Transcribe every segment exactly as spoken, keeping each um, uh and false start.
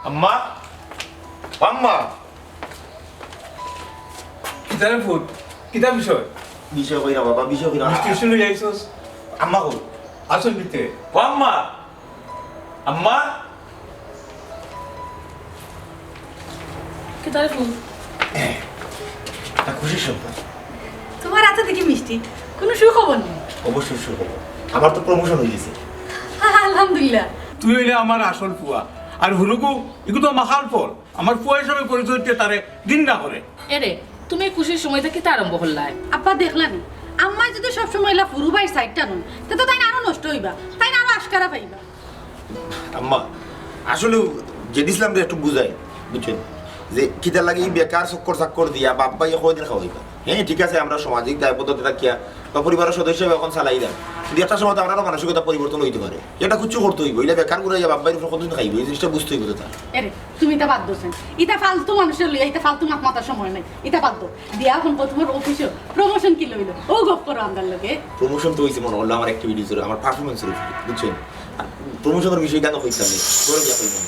আম্মা, আম্মা। কিতারে ফুত? কিতা বিষয়? বিষয় কই না বাবা, বিষয় কই না। মিষ্টি উষ্টি লই আইছস? আম্মা কই? আসল ভিতরে। ও আম্মা, আম্মা। কিতারে ফুত? একটা খুশির সংবাদ। তোমার আতো দেখি মিষ্টি, কুনু সুখবর নাই? অবশ্যই সুখবর, আমার তো প্রমোশন অই গেছে। আলহামদুলিল্লাহ। তুই অইলে আমার আসল ফুয়া, আর হুরুগু, ইগু তো মাখাল ফল। আমার ফুয়া হিসাবে পরিচয় দিতে তারে ঘিন্না করে। এরে, তুমি খুশির সময়টা কিতা আরম্ভ করলায়? আব্বা দেখলা নি, আম্মায় যদি সব সময় ইলা ফুরু ভাইর সাইডটা নন, তে তো তাইন আরো নষ্ট অইবা, তাইন আরো আশকারা পাইবা। আম্মা, আসলে জেড ইসলামরে একটু বুঝাই, বুঝছইন, যে কিতার লাগি ই বেকার চক্কর চাক্কর দিয়া বাপ ভাইয়ে কয়দিন খাওয়াইবা। হ্যাঁ, ঠিক আছে, আমরা সামাজিক দায়বদ্ধতা থাকিয়া বা পরিবারের সদস্য হিসাবে অখন চালাইরাম, কিন্তু একটা সময় তো আমরারও মানসিকতা পরিবর্তন অইতে পারে। এটা কিচ্ছু করতে অইবো, ইলা বেকার ঘুরাইয়া বাপ ভাইর উপরে কতদিন খাইবো, এই জিনিসটা বুঝতে অইবো তো তার। এরে, তুমি ইতা বাদ দেও সেন। ইতা ফালতু মানুষরে লইয়া, ইতা ফালতু মাত মাতার সময় নাই। ইতা বাদ দেও। দিয়া অখন কও তোমার অফিসো প্রমোশন কিলা অইলো? অউ গপ করো আমরার লগে। প্রমোশন তো অইছে মনে করলে আমার অ্যাক্টিভিটিজর, আমার পারফরম্যান্সর উপরে, বুঝছইন? আর প্রমোশনর বিষয়টা তো কইতাম না, ঘরো গিয়া কইমু।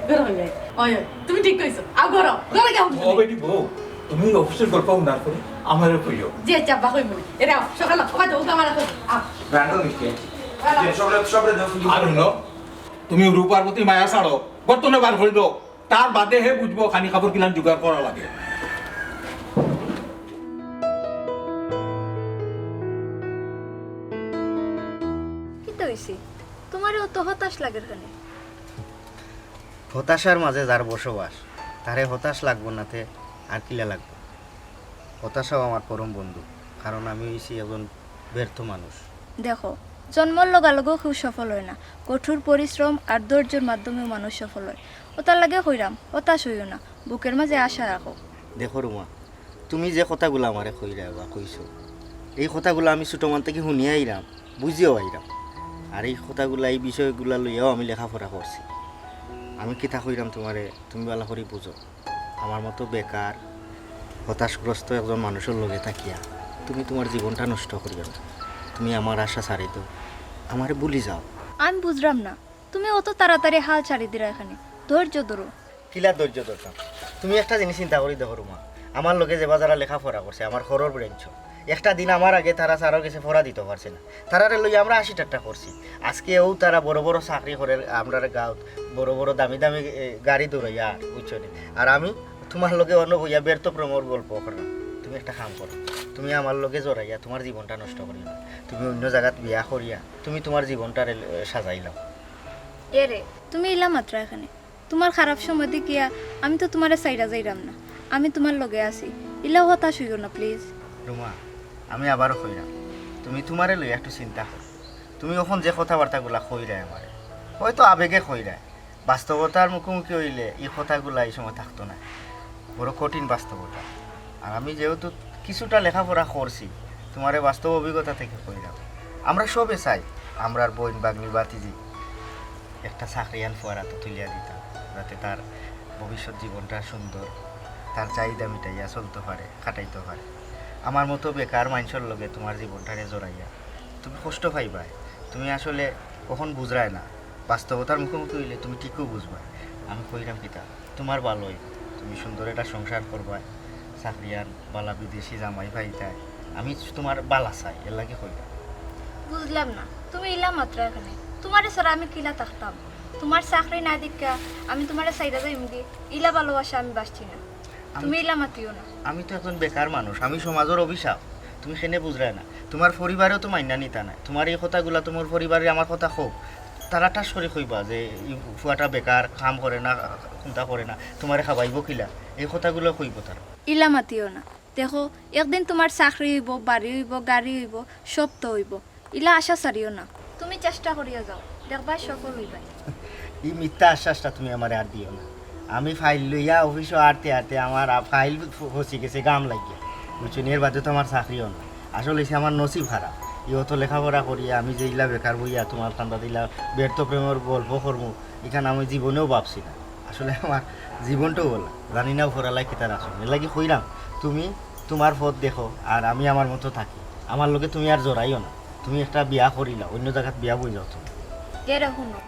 ঘরো কইবায়। অয়, অয়, তুমি ঠিক কইছো। আও ঘরো, ঘরো গিয়া হুনো। ও বেটি বউ, তুমি অফিসর গল্প হুনার পরে আমারে কইও। জি আচ্ছা, আব্বা কইমু। এরে আও, সকালে আও, সকালে আও, আমার আতো আও। ব্র্যান্ডও মিষ্টি আছে। ভালো। সবরে, সবরে দাও, আর হুনো, তুমি রূপার প্রতি মায়া ছাড়ো, ঘর তনে বার করি দেও। তার বাদে হে বুঝবো খানি কাপড় কিলান জোগাড় করা লাগে। কিতা অইছে? তোমারে অত হতাশ লাগের কেনে? হতাশার মাঝে যার বসবাস, তারে হতাশ লাগবো না তে আর কিলা লাগবো? হতাশাও আমার পরম বন্ধু, কারণ আমি অইছি একজন ব্যর্থ মানুষ। দেখো, জন্মর লগালগও কেউ সফল অয় না, কঠোর পরিশ্রম আর ধৈর্যর মাধ্যমেও মানুষ সফল অয়। অতার লাগি কইরাম, হতাশ অইও না, বুকের মাঝে আশা রাখো। দেখো রুমা, তুমি যে কথাগুলা আমারে কইরায় বা কইছো, এই কথাগুলা আমি ছোট মান থাকি হুনিয়া আইরাম, বুঝিয়াও আইরাম। আর এই কথাগুলা, এই বিষয়গুলা লইয়াও আমি লেখাপড়া করছি। আমি কিতা কইরাম তোমারে, তুমি ভালা করি বুঝো। আমার মতো বেকার, হতাশগ্রস্ত একজন মানুষর লগে থাকিয়া তুমি তোমার জীবনটা নষ্ট করিও না। তুমি আমার আশা ছাড়ি দেও, আমারে ভুলি যাও। আমি বুঝরাম না, তুমি অত তাড়াতাড়ি হাল ছাড়ি দিরায় কেনে? ধৈর্য ধরো। কিলা ধৈর্য ধরতাম? তুমি একটা জিনিস চিন্তা করি দেখো রুমা, আমার লগে যেবা যারা লেখাপড়া করছে, আমার খরর ব্রেঞ্চ, একটা দিন আমার আগে তারা স্যারর গেছে পড়া দিতো পারছে না, তারারে লইয়া আমরা হাসি ঠাট্টা করছি। আজকে অউ তারা বড় বড় চাকরি করের, আমরার গাঁওত বড় বড় দামি দামি, এ, গাড়ি দৌড়াইয়া, বুঝছো নি? আর আমি তোমার লগে অনো বইয়া ব্যর্থ প্রেমর গল্প করলাম। তুমি একটা কাম করো, তুমি আমার লগে জড়াইয়া তোমার জীবনটা নষ্ট করিও না। তুমি অইন্য জাগাত বিয়া করিয়া তুমি তোমার জীবনটারে, এ, সাজাই লাও। এরে, তুমি ইলা মাতরায় কেনে? তোমার খারাপ সময় দেখিয়া আমি তো তোমারে ছাইড়া যাইরাম না, আমি তোমার লগে আছি, ইলা হতাশ অইও না please। রুমা, আমি আবারও কইরাম, তুমি তোমারে লইয়া একটু চিন্তা করো। তুমি অখন যে কথাবার্তাগুলা কইরায় আমারে, হয়তো আবেগে কইরায়, বাস্তবতার মুখোমুখি অইলে ই কথাগুলা ই সময় থাকতো না। বড় কঠিন বাস্তবতা। আর আমি যেহেতু কিছুটা লেখাপড়া করছি, তোমারে বাস্তব অভিজ্ঞতা থাকি কইরাম। আমরা সবে চাই আমরার বইন, ভাগ্নি, ভাতিজি একটা চাকরিয়ান ফুয়ার আতো তুলিয়া দিতাম, যাতে তার ভবিষ্যৎ জীবনটা সুন্দর, তার চাহিদা মিটাইয়া চলতো পারে, কাটাইতো পারে। আমার মতো বেকার মানষর লগে তোমার জীবনটারে জড়াইয়া তুমি কষ্ট পাইবায়। তুমি আসলে অখন বুঝরায় না, বাস্তবতার মুখোমুখি অইলে তুমি ঠিকউ বুঝবায়। আমি কইরাম কিতা, তোমার ভালা অইবো, তুমি সুন্দর একটা সংসার করবায়, চাকরিয়ান ভালা বিদেশি জামাই পাইতায়। আমি তোমার ভালা চাই, এরলাগি কইরাম। বুঝলাম না, তুমি ইলা মাতরায় কেনে? তোমারে ছাড়া আমি কিলা থাকতাম? তোমার চাকরি না দেখিয়া আমি তোমারে ছাইড়া যাইমুগি, ইলা ভালোবাসা আমি বাসছি না। আমি তুমি ইলা মাতিও না। আমি তো একজন বেকার মানুষ, আমি সমাজর অভিশাপ। তুমি কেনে বুঝরায় না? তোমার পরিবারেও তো মাইন্না নিতা নায়। তোমার এই কথাগুলা তোমার পরিবারে আমার কথা কও, তারা ঠাস করি কইবা যে, "ই ফুয়াটা বেকার, কাম করে না, কুন্তা করে না, তোমারে খাবাইবো কিলা?" এই কথাগুলা কইবো তারা। ইলা মাতিও না। দেখো, একদিন তোমার চাকরি অইবো, বাড়ি অইবো, গাড়ি অইবো, সব তো অইবো। ইলা আশা ছাড়িও না। তুমি চেষ্টা করিয়া যাও, দেখবায় সফল অইবায়। ই মিথ্যা আশ্বাসটা তুমি আমারে আর দিও না। আমি ফাইল লইয়া অফিসো আটতে আটতে আমার আ-, ফাইল ফ-, ফসি গেছে গাম লাগিয়া। বুঝছো নি? এর বাদে তো আমার চাকরিও না। আসলে অইছে আমার নসিব খারাপ। ই অত লেখাপড়া করিয়া আমি যে ইলা বেকার বইয়া তোমার কান্দাত ইলা ব্যর্থ প্রেমর গল্প করমু, ইখান আমি জীবনেও ভাবছি না। আসলে আমার জীবনটাও অলা, জানি না উপরআলায় কিতা রাখছইন। এরলাগি কইরাম, তুমি তোমার পথ দেখো, আর আমি আমার মতো থাকি। আমার লগে তুমি আর জড়াইও না। তুমি একটা বিয়া করিলাও, অইন্য জাগাত বিয়া বই যাও তুমি। এরে হুনো।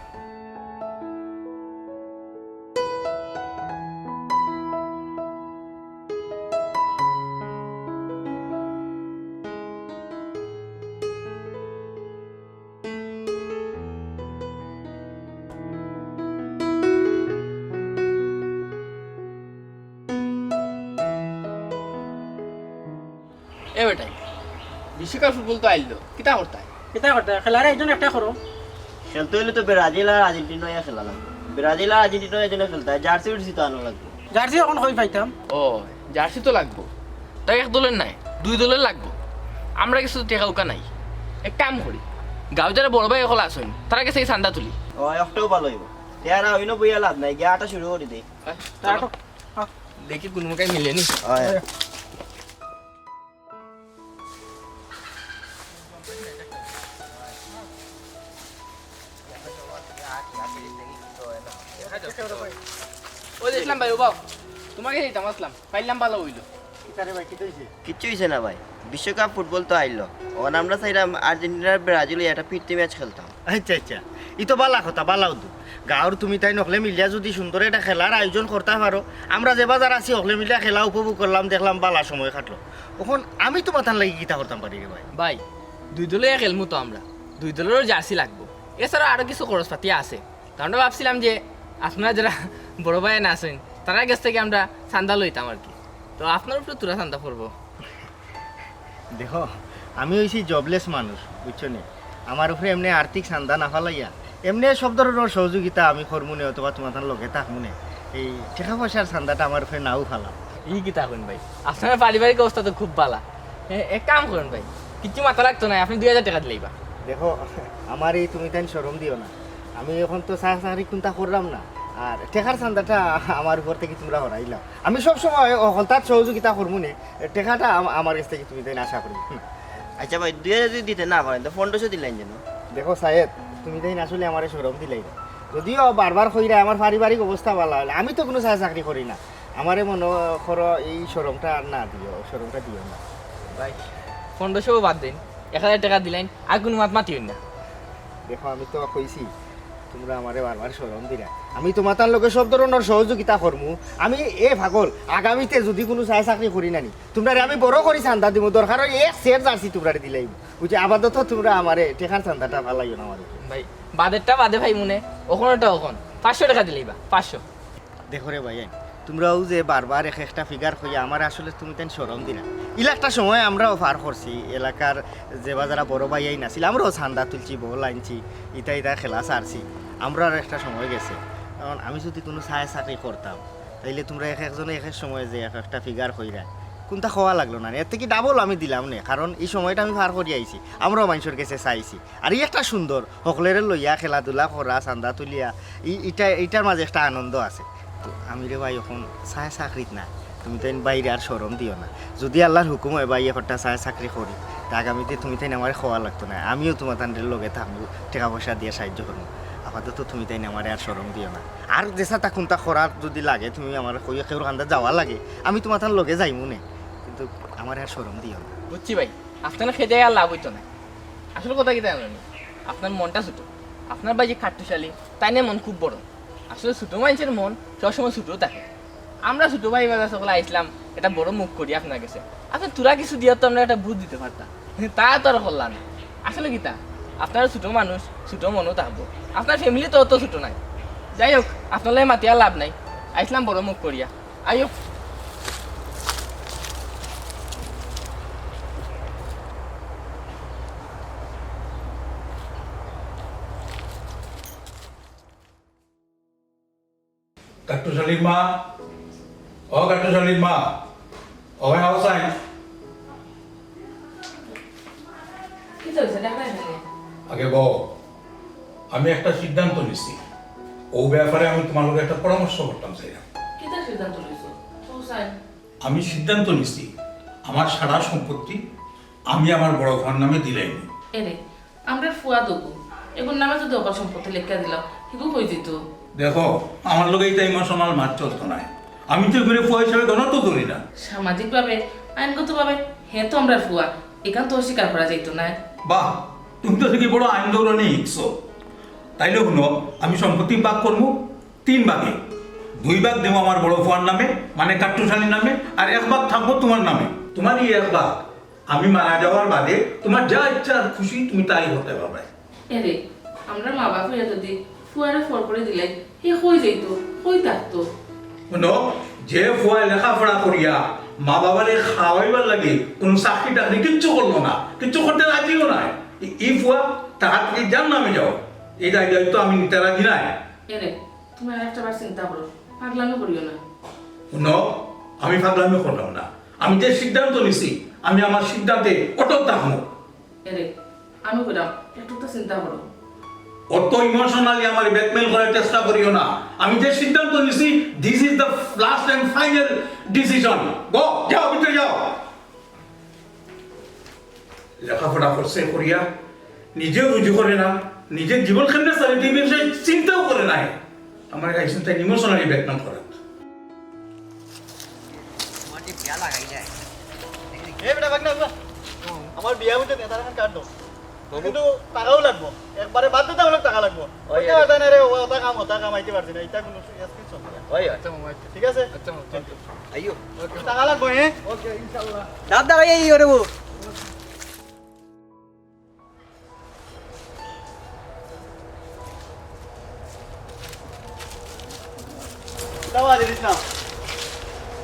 শিকার ফুটবল তো আইলো, কিতা করতায়? কিতা করতায়? খেলার আয়োজন একটা করো। খেলতে অইলে তো ব্রাজিল আর আর্জেন্টিনা অইয়া খেলা লাগবো। ব্রাজিল আর আর্জেন্টিনা অইয়া যেন খেলতায়, জার্সি উর্সি তো আনা লাগবো। জার্সি অখন কই পাইতাম? ও, জার্সি তো লাগবো। তাই এক দলের নায়, দুই দলের লাগবো। আমরার গেছে তো টেকা উকা নাই। এক কাম করি, গাঁওর যারা বড় ভাই অকল আছইন, তারার গেছে চান্দা তুলি। ও, একটাও ভালা অইবো। তে আর অইন্য বইয়া লাভ নাই, গিয়া আটা শুরু করি দেই। আয়, তা চলো। আটো। আহ। দেখি কুনু মুখায় মিলে নি। অয়। ও দেখলাম ভাই, ও বাবু, তোমার গেছে দিতাম আছলাম, পাইলাম, ভালা অইলো। কিতা রে ভাই, কিতা অইছে? কিচ্ছু অইছে না ভাই, বিশ্বকাপ ফুটবল তো আইলো, অখন আমরা চাইরাম আর্জেন্টিনার ব্রাজিল অইয়া একটা প্রীতি ম্যাচ খেলতাম। আচ্ছা, আচ্ছা, ই তো ভালা কথা, ভালা উদ্যোগ। গাঁওর তুমি তাইন অকলে মিলিয়া যুদি সুন্দর একটা খেলার আয়োজন করতা পারো, আমরা যে বাজার আছি অকলে মিলিয়া খেলা উপভোগ করলাম, দেখলাম, ভালা সময় কাটলো। অখন আমি তুমাতান লাগি কিতা করতাম পারি রে ভাই? ভাই, দুই দলে খেলমু তো আমরা, দুই দলেরও জার্সি লাগবো, এছাড়া আরো কিছু খরচপাতি আছে। তো আমরা ভাবছিলাম যে আপনারা যারা বড় ভাইয়াইন আছইন, তারার গেছ থাকি আমরা চান্দা লইতাম আর কি। তো আপনার উপরে থুড়া চান্দা পড়বো। দেখো, আমি অইছি জবলেস মানুষ, বুঝছো নি? আমার উপরে এমনে আর্থিক চান্দা না ফালাইয়া, এমনে সব ধরনর সহযোগিতা আমি করমুনে অথবা তুমাতান লগে থাকমুনে। এই টেকা পয়সার চান্দাটা আমার উপরে নাও ফালাও। ই কিতা কইন ভাই, আপনার পারিবারিক অবস্থা তো খুব ভালা। এ, এক কাম করইন ভাই, কিচ্ছু মাতা লাগতো নায়, আপনে দুই হাজার টেকা দিলাইবা। দেখো, আমারে তুমি তাইন শরম দিও না, আমি অখন তো চা চাকরি কুন্তা কররাম না, আর টেকার চান্দাটা আমার উপর থাকি তুমরা হরাইলাও। আমি সব সময় হকলতাত সহযোগিতা করমুনে, টেকাটা আম-, আমার গেছ থাকি তুমি তাইন আশা করি। আচ্ছা ভাই, দুই হাজার যুদি দিতে না পারেন, তো পনেরোশো দিলাইন যেন। দেখো সায়েদ, তুমি তাইন আসলে আমারে শরম দিলাইরায়। যদিও বারবার কইরায় আমার পারিবারিক অবস্থা ভালা অয় না, আমি তো কুনু চা চাকরি করি না। আমারে মনো করো, এই শরমটা আর না দিও, শরমটা দিও না। ভাই, পনেরোশো বাদ দিন, এক হাজার টেকা দিলাইন, আর কুনু মাত মাতিও না। দেখো, আমি তো কইছি, তুমরা আমারে বারবার শরম দিরায়। আমি তুমাতার লগে সব ধরনর সহযোগিতা করমু। আমি, এ পাগল, আগামীতে যুদি কুনু চা চাকরি করি না নি, তুমরারে আমি বড় করি চান্দা দিমু, দরকার অয় এক সেট জার্সি তুমরারে দিলাইমু। বুঝছো, আপাতত তুমরা আমারে টেকার চান্দাটা ফালাইও না আমার উপরে। ভাই, বাদেরটা বাদে ভাই, মনে অখন ওটা অখন পাঁচশো টেকা দিলাইবা, পাঁচশো। দেখো রে ভাইয়াইন, তুমরাও যে বারবার এক একটা ফিগার কইয়া আমারে আসলে তুমি তাইন শরম দিরায়। ইলা একটা সময় আমরাও পার করছি, এলাকার যে বা যারা বড় ভাইয়াইন আছিল, আমরাও চান্দা তুলছি, বল আনছি, ইতা ইতা খেলা ছাড়ছি, আমরার একটা সময় গেছে। এখন আমি যুদি কুনু চা চাকরি করতাম, তাইলে তুমরা এক একজনে এক এক সময় যে এক একটা ফিগার কইরায়, কুন্তা কওয়া লাগলো না, এর থাকি ডাবল আমি দিলাম নে, কারণ ই সময়টা আমি পার করি আইছি, আমরাও মানষর গেছে চাইছি। আর ই একটা সুন্দর, হকলরে লইয়া খেলাধুলা করা, চান্দা তুলিয়া, ই-, ইটা, ইটার মাঝে একটা আনন্দ আছে। তো আমি রে ভাই অখন চা চাকরিত না, তুমি তাইন বাইরে আর শরম দিও না। যুদি আল্লার হুকুম অয় ভাই, একটা চা চাকরি করি, তে আগামীতে তুমি তাইন আমারে কওয়া লাগতো নায়, আমিও তুমাতানর লগে থাকমু, টেকা পয়সা দিয়া সাহায্য করমু। আপাতত তুমি তাইন আমারে আর শরম দিও না। আর যেছা তা কুন্তা করার যুদি লাগে, তুমি আমারে কইও, কেউর কান্দাত যাওয়া লাগে, আমি তুমাতার লগে যাইমু নে, কিন্তু আমারে আর শরম দিও না। বুঝছি ভাই, আপনার খেদে আর লাভ অইতো নায়। আসল কথা কিতা জানইন নি? আপনার মনটা ছোট। আপনার ভাই যে কাট্টুশালী, তাইনর মন খুব বড়। আসলে ছোট মানষর মন সবসময় ছোট থাকে। আমরা ছোট ভাই বাজার সকলে আইছলাম, একটা বড় মুখ করি আপনার গেছে। আপনে থুড়া কিছু দিয়া তো আমরারে একটা বুঝ দিতে পারতা। তা তো আর করলা না। আসলে কিতা, আপনারা ছোট মানুষ, ছোট মনও থাকবো। আপনার ফ্যামিলি তো অত ছোট নায়। যাই হোক, আপনার লগে মাতিয়া লাভ নাই। আইছলাম বড় মুখ করিয়া। আইও। কাট্টুশালীর মা, ও কাট্টুশালীর মা, ও ভাই, আও চাই। কিতা অইছে? ডাকরায় কেনে? আগে বও, আমি একটা সিদ্ধান্ত নিছি, ও ব্যাপারে আমি তুমার লগে একটা পরামর্শ করতাম চাইরাম। কিতা সিদ্ধান্ত লইছো? কও চাই। আমি সিদ্ধান্ত নিছি, আমার সারা সম্পত্তি আমি আমার বড় ভাইর নামে দিলাইমু। এরে, আমরার ফুয়া দগু, এগুর নামে যুদি অকল সম্পত্তি লেখিয়া দিলাও, হিগু কই দিতো? দেখো, আমার লগে ইতা ইমোশনাল মাত চলতো নায়। আমি তো এগুরে ফুয়া হিসাবে গণ্য তো ধরি না। সামাজিকভাবে, আইনগতভাবে হে তো আমরার ফুয়া, ইখান তো অস্বীকার করা যাইতো নায়। বাহ, তুমি তো দেখি বড় আইন দৌড়ানি হিকছো। তাইলে হুনো, আমি সম্পত্তি ভাগ করমু তিন ভাগে। দুই ভাগ দিমু আমার বড় ফুয়ার নামে, মানে কাট্টুশালীর নামে, আর এক ভাগ থাকবো তুমার নামে। তুমার ই এক ভাগ আমি মারা যাওয়ার বাদে তুমার যা ইচ্ছা আর খুশি তুমি তাই করতে পারবায়। এরে, আমরার মা বাপ অইয়া যুদি ফুয়ারে ফর করি দিলাই, হে কই যাইতো, কই থাকতো? হুনো, যে ফুয়ায় লেখাপড়া করিয়া মা বাবারে খাওয়াইবার লাগি কুনু চাকরি টাকরি কিচ্ছু করলো না, কিচ্ছু করতে রাজিও নায়। ই ফুয়া, তার হাত থাকি জাহান্নামে যাও, ইটা দায়িত্ব আমি নিতে রাজি নায়। এরে, তুমি আরেকটা বার চিন্তা করো, পাগলামি করিও না। হুনো, আমি পাগলামি করলাম না, আমি যে সিদ্ধান্ত নিছি, আমি আমার সিদ্ধান্তে অটল থাকমু। এরে, আমি কইরাম, একটু তো চিন্তা করো। অত ইমোশনালি আমারে ব্ল্যাকমেইল করার চেষ্টা করিও না। আমি যে সিদ্ধান্ত নিছি, this is the last and final decision. Go, যাও, ভিতরে যাও। লেখাপড়া করছে করিয়া, নিজেও রুজি করে না, নিজের জীবন কেমনে চালাইতে অইবে সে চিন্তাও করে নাই। আমার গাইছেন তাই ইমোশনালি ব্ল্যাকমেইল করার। তোমার যে বিয়া লাগাই যায়। এ বেটা, ভাগ না, ভাগ না। আমার বিয়া বুঝতে নেতার এখন কার্ড দাও। কিন্তু টাকাও লাগবো, একবারে বাদ দিতে হলে টাকা লাগবো। ওই, ওইটা ওই। বাদ দেন, আরে, ও ওটা কাম, ওটা কাম আইতে পারছি না, এটা কোনো এক্সকিউজ হবে না। ওই, ওই। আচ্ছা, মামা, আচ্ছা। ঠিক আছে? আচ্ছা, মামা, আচ্ছা। আইও। টাকা লাগবো, হ্যাঁ? ওকে, ইনশাআল্লাহ। দাদা, এই, এই, ওরে, ও। দাওয়া দিস না।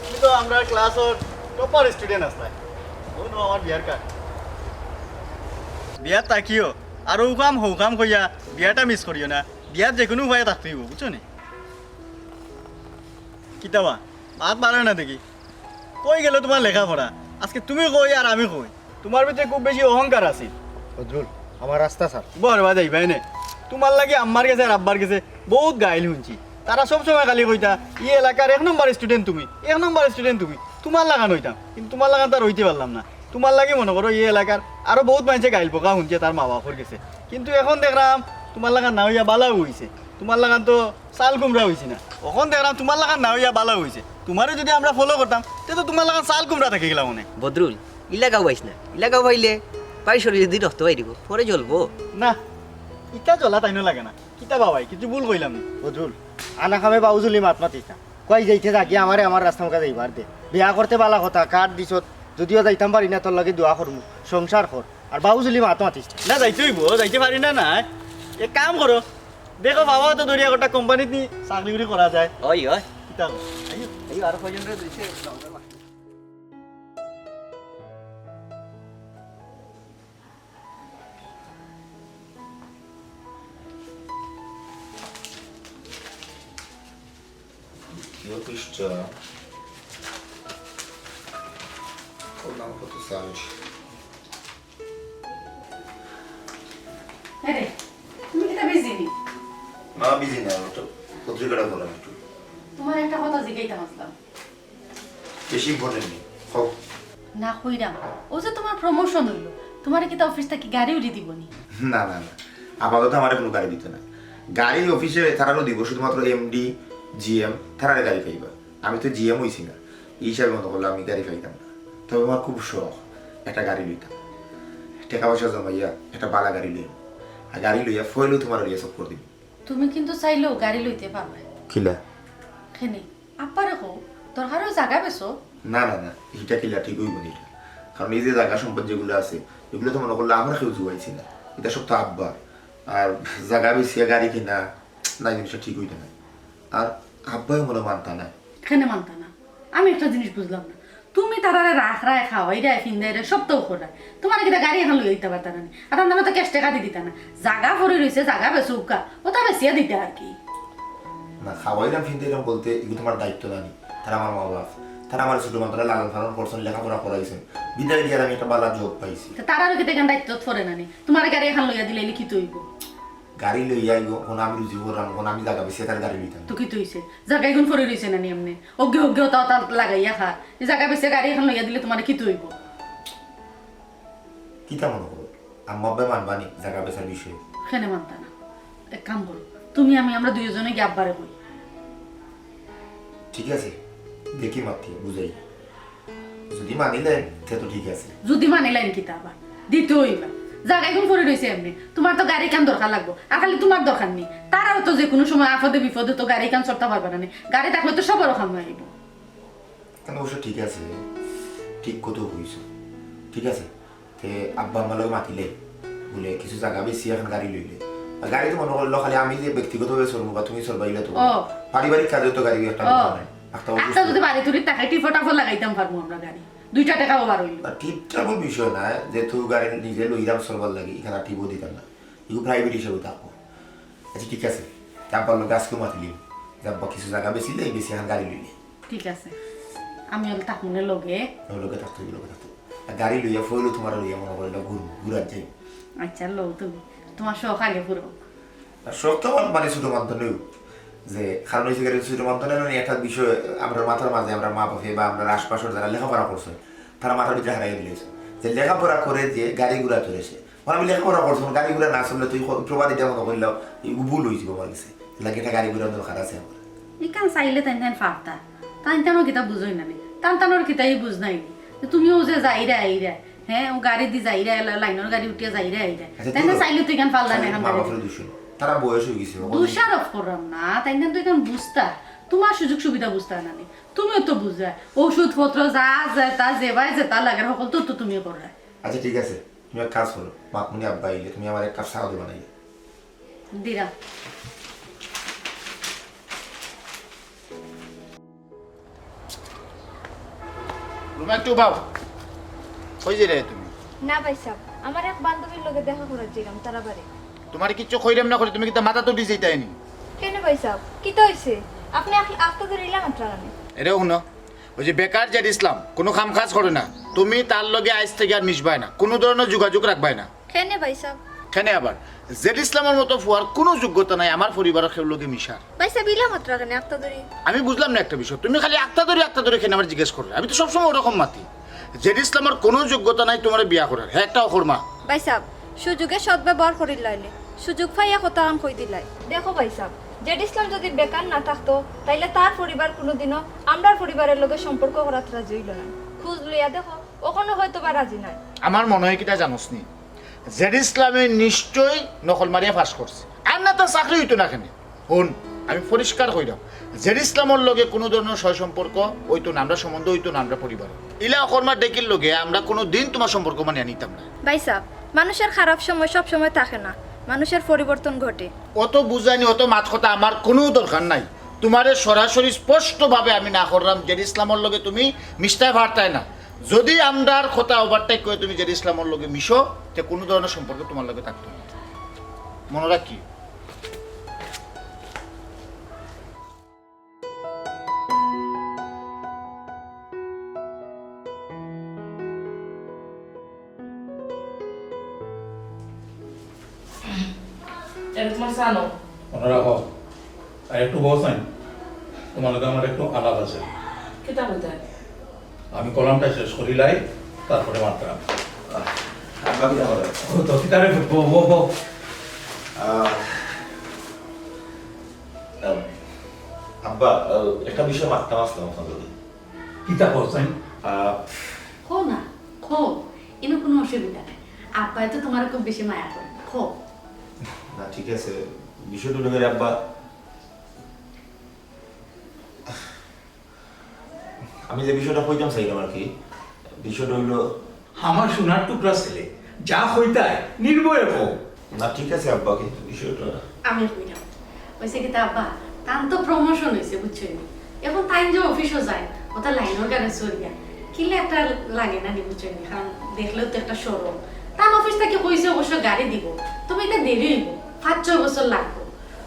তুমি তো আমরা ক্লাসর টপার স্টুডেন্ট আসলে। ও নো, আমার বিয়ার কার্ড। বিয়াত থাকিও, আর ও কাম হো কাম কইয়া বিয়াটা মিস করিও না। বিয়াত যে কোনো উপায়ে থাকতে হইব, বুঝছো নি? কিতাবা, মাত বাড়ায় না দেখি। কই গেল তোমার লেখাপড়া? আজকে তুমি কই আর আমি কই? তোমার ভিতরে খুব বেশি অহংকার আছে। বদরুল, আমার রাস্তা ছাড়। বরবাদ এই ভাই নে। তোমার লাগি আম্মার গেছে আর আব্বার গেছে বহুত গাইল শুনছি। তারা সব সময় খালি কইতা, "ই এলাকার এক নম্বর স্টুডেন্ট তুমি, এক নম্বর স্টুডেন্ট তুমি।" তোমার লাখান হইতাম, কিন্তু তোমার লাখান তো আর হইতে পারলাম না। তোমার লাগি মনে করো, ই এলাকার আরো বহুত মানুষে গাইল বকা শুনছে তার মা বাপর গেছে, কিন্তু এখন দেখলাম তোমার লাখান না হইয়া বালাও হইছে। তোমার লাখান তো চাল কুমড়া হইছে না। অখন দেখলাম তোমার লাখান না হইয়া বালা হইছে। তোমারে যদি আমরা ফলো করতাম, তে তো তোমার লাখান চাল কুমড়া থাকি গেলাম অনে। বদরুল, ইলা গাও পাইস না। ইলা গাও পাইলে পাই শরীরে দি রক্ত বাইরিব, পরে জ্বলবো। না, ইটা জ্বলা তাইনো লাগে না। কিতা বাবাই, কিছু ভুল কইলাম নি? বদরুল, আনা খামে বাউজুলি মাত মাতিস না। কই যাইতে থাকি আমারে আমার রাস্তা মুখা যাইবার দে। বিয়া করতে বালা কথা, কার্ড দিছত, যদিও যাইতাম পারি না, তোর লগে দোয়া করমু, সংসার কর। আর বাউজুলি মাত মাতিস না। না, যাইতে হইব, যাইতে পারি না, না। এক কাম করো, দেখো, বাবা তো দরিয়া গোটা কোম্পানিত নি চাকরি উকরি করা যায়। ওই, ওই। কিতা কও? আইও। এই আর কয়জন রে দিছে? দ্বিতীয় পৃষ্ঠা। ওর নাম কত সাইড? আরে, তুমি কিতা বিজি নি? না, বিজি না, ওটা পত্রিকাটা পড়লাম একটু। তোমার একটা কথা জিজ্ঞাইতাম আসলাম। বেশি ইম্পর্টেন্ট নি। কও। না কইরাম, ও যে তোমার প্রমোশন হইল, তোমারে কিতা অফিস থাকি গাড়ি উড়ি দিব নি? না, না, না, আপাতত আমারে কোনো গাড়ি দিত না। গাড়ি অফিসে তারারও দিব, শুধুমাত্র এমডি, জিএম, তারারে গাড়ি পাইবা। আমি তো জিএম হইছি না, এই হিসাবে মনে করলে আমি গাড়ি পাইতাম না। তবে আমার খুব শখ একটা গাড়ি লইতাম, টাকা পয়সা জমাইয়া একটা বালা গাড়ি লইম। আর গাড়ি লইয়া ফয়েলও তোমার লইয়া সব করে দিব। তুমি কিন্তু চাইলেও গাড়ি লইতে পারবে। কিলা? কেনে? আব্বারে কও, দরকার হয় জাগা বেচো। না, না, না, এটা কিলা ঠিক হইব না এটা। কারণ এই যে জাগা সম্পদ যেগুলো আছে, এগুলো তো মনে করলে আমরা কেউ জুয়াইছি না, এটা সব তো আব্বার। আর জাগা বেচিয়া গাড়ি কিনা, না, এই জিনিসটা ঠিক হইতো না। আর আব্বাই মনে মানতা না। কেনে মানতা না? আমি একটা জিনিস বুঝলাম না, তুমি তারারে রাখরায়, খাওয়াইরায়, ফিন্দাইরায়, সব তো কররায়, তোমারে কিতা গাড়ি এখন লইয়া দিতা পারতা না নি? আর তার নামে তো ক্যাশ টাকা দি দিতা না, জাগা পড়ি রইছে, জাগা বেচউক্কা, ওটা বেচিয়া দিতা আর কি। না, খাওয়াইরাম ফিন্দাইরাম বলতে এগুলো তোমার দায়িত্ব না নি? তারা আমার মা বাপ, তারা আমার ছোট মানুষ, তারা লালন পালন করছেন, লেখাপড়া করাইছেন, বিদায় দিয়ে আমি একটা বালা জব পাইছি। তো তারারও কিতা এখান দায়িত্ব পড়ে না নি? তোমার গাড়ি এখন লইয়া দিলে এলে কি তো হইব? গাড়ি লইয়া আইব, এখন আমি রুজি করলাম, এখন আমি জাগা বেচিয়া তার গাড়ি লইতাম। তো কি তো হইছে? জাগা এখন পড়ি রইছে না নি এমনি? অজ্ঞে অজ্ঞে ওটা ওটা লাগাইয়া খা। এই জাগা বেচিয়া গাড়ি এখন লইয়া দিলে তোমার কি তো হইব? কিতা মনে করো? আম্মা আব্বায় মানবা নি জাগা বেচার বিষয়ে? কেনে মানতা না? এক কাম করো, তুমি আমি আমরা দুইজনে গিয়া আব্বারে কই। ঠিক আছে, দেখি মাতি বুঝাই। যদি মানিলেন, তে তো ঠিক আছে। যদি মানিলেন কিতা আবার? দিতে হইবা। জাগা এখন পড়ি রইছে এমনি। তোমার তো গাড়ি কান দরকার লাগবো। আর খালি তোমার দরকার নি। তারাও তো যে কোনো সময় আপদে বিপদে তো গাড়ি কান চড়তে পারবে না নি। গাড়ি থাকলে তো সবারও কামে আইব। কেন অবশ্য ঠিক আছে, ঠিক কথা কইছো। ঠিক আছে, তে আব্বা আম্মার লগে মাতিলে বলে কিছু জাগা বেশি এখন গাড়ি লইলে। আর গাড়ি তো মনে করলো খালি আমি যে ব্যক্তিগতভাবে চলবো বা তুমি চলবা, ইলা তো ও। পারিবারিক কাজে তো গাড়ি একটা ও। দরকার নাই। আখতা যদি বাড়ি তুলি, তাকে টিপো টাপো লাগাইতাম পারমু আমরা গাড়ি। দুইটা টেকাও বার অইল। আর টিপ টাপর বিষয় না, যেহেতু গাড়ি নিজে লইলাম চলবার লাগি, ইখান আর টিপও দিতাম না। ইগু প্রাইভেট হিসাবে থাকবো। আচ্ছা, ঠিক আছে। আব্বার লগে আজকে মাতিলিম। যে আব্বা কিছু জাগা বেচিলে, বেচি এখন গাড়ি লইলে। ঠিক আছে। আমি অইলে থাকমু নে লগে। ও লগে থাকতো, লগে থাকতো। আর গাড়ি লইয়া ফইলো তোমার লইয়া মনে করিল ঘুরমু, ঘুরার যাই। আচ্ছা, লও তুমি। তোমার শখ আগে পুরো। আর শখ তো আমার মানে ছোট মাধ্যমেও। যে কারণ হইছে গাড়ি ছোট মাধ্যমে মানে একটা বিষয় আমরা মাথার মাঝে, আমরা মা বাপে বা আমরা আশপাশের যারা লেখাপড়া করছে, তারা মাথার ভিতরে হারাই দিলে যে লেখাপড়া করে যে গাড়ি ঘোড়া চড়েছে। মানে আমি লেখাপড়া করছি, মানে গাড়ি ঘোড়া না চললে তুই ক-, প্রবাদ এটা মনে করলাম, এই ভুল হয়েছিল আমার কাছে। লাগে একটা গাড়ি ঘোড়ার দরকার আছে আমার। ইখান চাইলে তাইন তাইন ফারতা। তাইন তানও কিতা বুঝই না নি। তান তানর কিতাই বুঝ নাই নি। যে তুমিও যে যাইরা আইরা, হ্যাঁ, ও গাড়ি দি যাইরা আইরা, লাইনর গাড়ি উঠিয়া যাইরা আইরা। আচ্ছা, তাইন তাইন চাইলে তো ইখান ফারলা না, ইখান বাবা বাড়ি। ফেলে দোষ হইল। তারা বয়স হয়ে গেছে, বাবা। দোষারোপ করলাম না, তাইন তাইন তো ইখান বুঝতা। তোমার সুযোগ সুবিধা বুঝতা না নি। তুমিও তো বুঝা। ঔষধপত্র যা, যা, তা যেবায় যেতা লাগে, সকল তো, তো তুমি করো। আচ্ছা, ঠিক আছে। তুমি এক কাজ করো, মাতমুনি আব্বা আইলে তুমি আমার এক কাপ চা দে বানাইয়া। দিরা। রুমা, একটু উবাও। কই যাইরায় তুমি? না ভাই সাহেব, আমার এক বান্ধবীর লগে দেখা করার যাইরাম তারা বাড়ি। তোমারে কিচ্ছু কইরাম না করি, তুমি কিতা মাথা তো ভিজাইতায় নি? কেনে ভাই সাহেব, কিতা হইছে? আপনে আখ-, আখতা ধরি ইলা মাতরা কেনে? এরে হুনো, ওই যে বেকার জেড ইসলাম, কোনো কাম কাজ করে না, তুমি তার লগে আইজ থাকি আর মিশবায় না, কোনো ধরনের যোগাযোগ রাখবায় না। কেনে ভাই সাহেব? কেনে আবার? জেড ইসলামর মতো ফুয়ার কোনো যোগ্যতা নাই আমার পরিবারর কেউর লগে মিশার। ভাই সাহেব, ইলা মাতরা কেনে আখতা ধরি? আমি বুঝলাম না একটা বিষয়, তুমি খালি আখতা ধরি, আখতা ধরি কেনে আমার জিজ্ঞেস করো? আমি তো সবসময় ওরকম মাতি। জেড ইসলামর কোনো যোগ্যতা নাই তোমারে বিয়া করার, হে একটা অকর্মা। ভাই সাহেব, সুযোগে সদ্ব্যবহার করিলাইলে, সুযোগ পাইয়া কথা আন কই দিলাই। দেখো ভাই সাহেব, জেড ইসলাম যদি বেকার না থাকতো, তাইলে তার পরিবার কোনোদিনও আমরার পরিবারের লগে সম্পর্ক করাত রাজি হইল না। খোঁজ লইয়া দেখো, অখনো হয়তো বা রাজি নাই। আমার মনে হয় কিতা জানোস নি, জেড ইসলামে নিশ্চয়ই নকল মারিয়া পাস করছে, আর না তার চাকরি হইতো না কেনে। হুন, আমি পরিষ্কার কইরাম, জেড ইসলামর লগে কোনো ধরনের সয় সম্পর্ক হইতো না, আমরা সম্বন্ধ হইতো না, আমরা পরিবার। ইলা অকর্মা ডেকির লগে আমরা কোনো দিন তোমার সম্পর্ক মানিয়া নিতাম না। ভাই সাহেব, মানুষের খারাপ সময় সব সময় থাকে না, মানুষের পরিবর্তন ঘটে। অত বুঝানি, অত মাত কথা আমার কোনো দরকার নাই। তোমারে সরাসরি স্পষ্টভাবে আমি না করলাম, জেড ইসলামর লগে তুমি মিশতায় পারতায় না। যদি আমরার কথা ওভারটেক করে তুমি জেড ইসলামর লগে মিশো, তে কোনো ধরনের সম্পর্ক তোমার লগে থাকতো না। মনে রাখি। এটা তোমার চা নেও। মনে রাখো, আর একটু বসাইন, তোমার লগে আমার একটু আলাপ আছে। কিতা কইতায়? আমি কলামটা শেষ করিলাই, তারপরে মাতরাম। আহ, আব্বা কিতা করে? ও তো কিতারে বো, বো, বো। আহ, আহ, আব্বা, আহ, একটা বিষয় মাততাম আসলাম আপনার লগে। কিতা কও চাইন? আহ, কও না, কও। ইনো কোনো অসুবিধা নাই। আব্বায় তো তোমারে খুব বেশি মায়া করে। কও। না, ঠিক আছে। বিষয়টা হলো গিয়ে, আব্বা, আমি যে বিষয়টা কইতাম চাইলাম আর কি, বিষয়টা হইলো আমার সোনার টুকরা ছেলে, যা কইতায় নির্ভয়ে কও। না, ঠিক আছে আব্বা, কিন্তু বিষয়টা আমি কইরাম। অইছে কিতা আব্বা, তান তো প্রমোশন অইছে, বুঝছইন নি? এখন তাইন যে অফিসও যায়, ওটা লাইনর গাড়ি চড়িয়া। কিলা একটা লাগে না নি, বুঝছইন নি? কারণ দেখলেও তো একটা শরম। তান অফিস থাকি কইছে অবশ্য গাড়ি দিব, তবে ইটা দেরি অইবো, পাঁচ ছয় বছর লাগবো।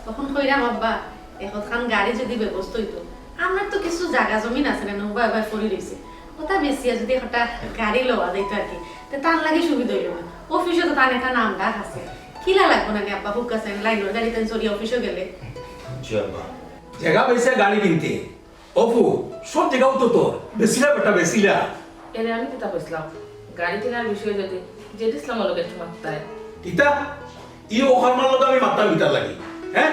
তখন কইরাম আব্বা, এখন খান গাড়ি যদি ব্যবস্থা অইতো, আমরার তো কিছু জাগা জমিন আছে না, নৌবা এবার পড়ি রইছে। ওটা বেচিয়া যদি একটা গাড়ি লওয়া যাইতো আর কি, তে তার লাগি সুবিধা অইলো না। অফিসে তো তার একটা নাম ডাক আছে। কিলা লাগবো না নি আব্বা, হুক আছে, লাইনর গাড়িতে চড়ি অফিসে গেলে। জি আব্বা। জাগা বেচে গাড়ি কিনতে। অপু, সব জাগাও তো তোর। বেচিলা বেটা, বেচিলা। এরে আমি কিতা কইছিলাম? গাড়ি কেনার বিষয়ে যদি জেড ইসলামর লগে একটু মাততায়। কিতা? ই অকর্মার লগে আমি মাততাম কিতার লাগি? হ্যাঁ?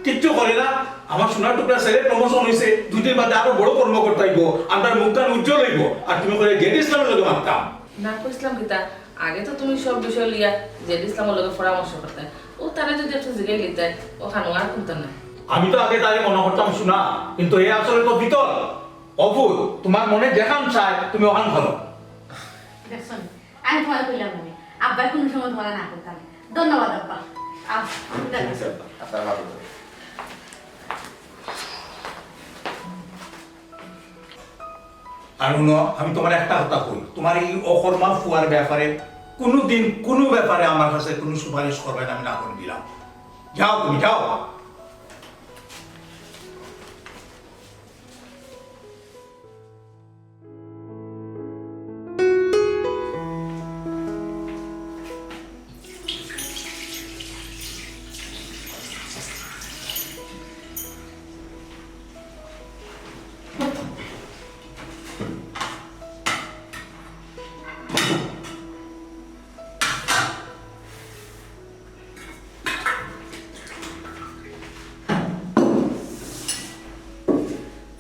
কিচ্ছু করে না। আমার সোনার টুকরা ছেলে প্রমোশন হইছে, দুই দিন বাদে আরো বড় কর্মকর্তা অইবো, আমরার মুখখান উজ্জ্বল অইবো। আর তুমি কইরায় জেড ইসলামর লগে মাততাম। না কইছিলাম কিতা, আগে তো তুমি সব বিষয় লইয়া জেড ইসলামর লগে পরামর্শ করতায়। ও তারে যদি একটু জিগাই লিতায়, ও খানো আর কুন্তা নাই। আমি তো আগে তারে মনে করতাম সোনা, কিন্তু এ আসলে তো পিতল। অপু, তোমার মনে যেখান চায়, তুমি ওখান করো। দেখছো নি? আমি তোমারে কইলাম না নি, আব্বায় কোনো সময় তোমারে না করতা না। ধন্যবাদ আব্বা। আহ, ঠিক আছে আব্বা, আপনার ভালো থাকবেন। আর হুনো, আমি তুমারে একটা কথা কই, তুমার ই অকর্মা ফুয়ার ব্যাপারে কুনুদিন কুনু ব্যাপারে আমার কাছে কুনু সুপারিশ করবায় না, আমি না করি দিলাম। যাও তুমি, যাও।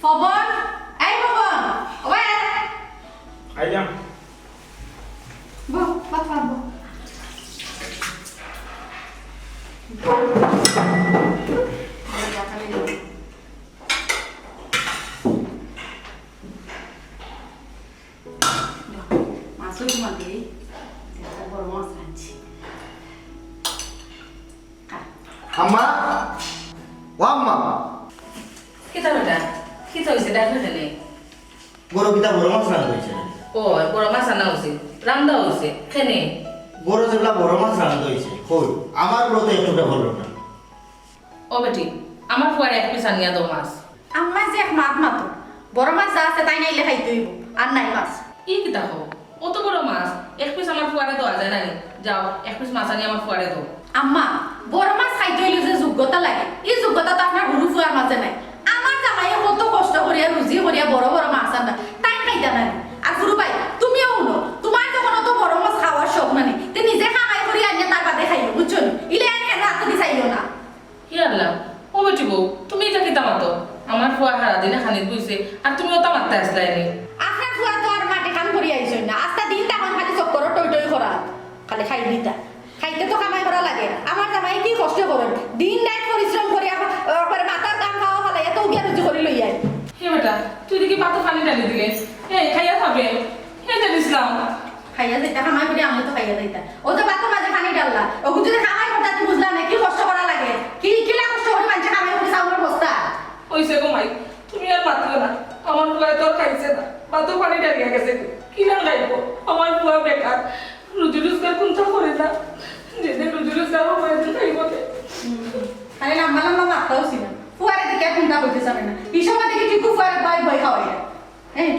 পবন, এই পবন, ওবা। আইলাম। বহ, ভাত খা, বহ। মাছ অইছে মাঝে, একটা বড় মাছ আনছি। আম্মা, ও আম্মা। কিতা বেটা? কিতা অইছে? ডাকলে কেনে? ঘরো কিতা বড় মাছ রান্ধা অইছে না? ও, বড় মাছ আনা অইছে, রান্ধা অইছে। কেনে? ঘরো যেবলা বড় মাছ রান্ধা অইছে, কই, আমার ঘরো তো এক টুকরা করলো না। ও বেটি, আমার ফুয়ারে এক পিস আনিয়া দেও মাছ। আম্মায় যে এক মাত মাতো, বড় মাছ যা আছে তাইন আইলে খাইতে অইবো, আর নাই মাছ। ই কিতা কও? অত বড় মাছ, এক পিস আমার ফুয়ারে দেওয়া যায় না নি? যাও, এক পিস মাছ আনি আমার ফুয়ারে দেও। আম্মা, বড় মাছ খাইতে অইলে যে যোগ্যতা লাগে, ই যোগ্যতা তো আপনার হুরু ফুয়ার মাঝে নাই। আমার জামাইয়ে কত কষ্ট করিয়া, রুজি করিয়া বড় বড় মাছ আনরা, তাইন খাইতা না নি? আর হুরু ভাই, তুমিও হুনো, তুমার যখন অত বড় মাছ খাওয়ার শখ না নি, তে নিজে কামাই করি আনিয়া তার বাদে খাইও, বুঝছো নি? ইলে আর কেন রাখতে দিছাইও না। হে আল্লাহ, ও বেটি বউ, তুমি ইতা কিতা মাতো? আমার ফুয়া হারা দিনে খানিত বইছে, আর তুমি অতা মাততায় আছলায় নি? আপনার ফুয়া তো আর মাটি কাম করি আইছইন না, আস্তা দিন তখন খালি চক্করো টই টই করা, খালি খাইলিতা। খাইতে তো কামাই করা লাগে। আমার জামাই কি কষ্ট করইন, দিন রাইত পরিশ্রম করি, আবার, আবার মাথার ঘাম পাও ফালাইয়া তো উগিয়া রুজি করি লইয়া আইন। হে বেটা, তুই দেখি ভাতো পানি ঢালি দিলে, এই খাইয়া যাবে, হে জানিস না। খাইয়া যাইতা, কামাই করি আনলে তো খাইয়া যাইতা। ও যে ভাতর মাঝে পানি ঢাললা, ওগু যদি কামাই করতা, তুই বুঝলা না, কি কষ্ট করা লাগে, কি, কিলা কষ্ট করি মানষে কামাই করি চাউলর বস্তা। অইছে গো মাই, তুমি আর মাতিও না, আমার ফুয়ায় তো আর খাইছে না, ভাতর পানি ঢালিয়া গেছে, কিলা খাইবো? আমার ফুয়া বেকার, রুজি রোজগার কুন্তা করে না, যেদিন রুজি রোজগার অইবো, এদিন খাইবো তে। হুম, খালি লম্বা লম্বা মাততাও ছিলা, ফুয়ারে দেখিয়া কুন্তা কইতে জানে না, হিসাবে দেখি ঠিক ফুয়ারে বাই বাই খাওয়াই না। এই,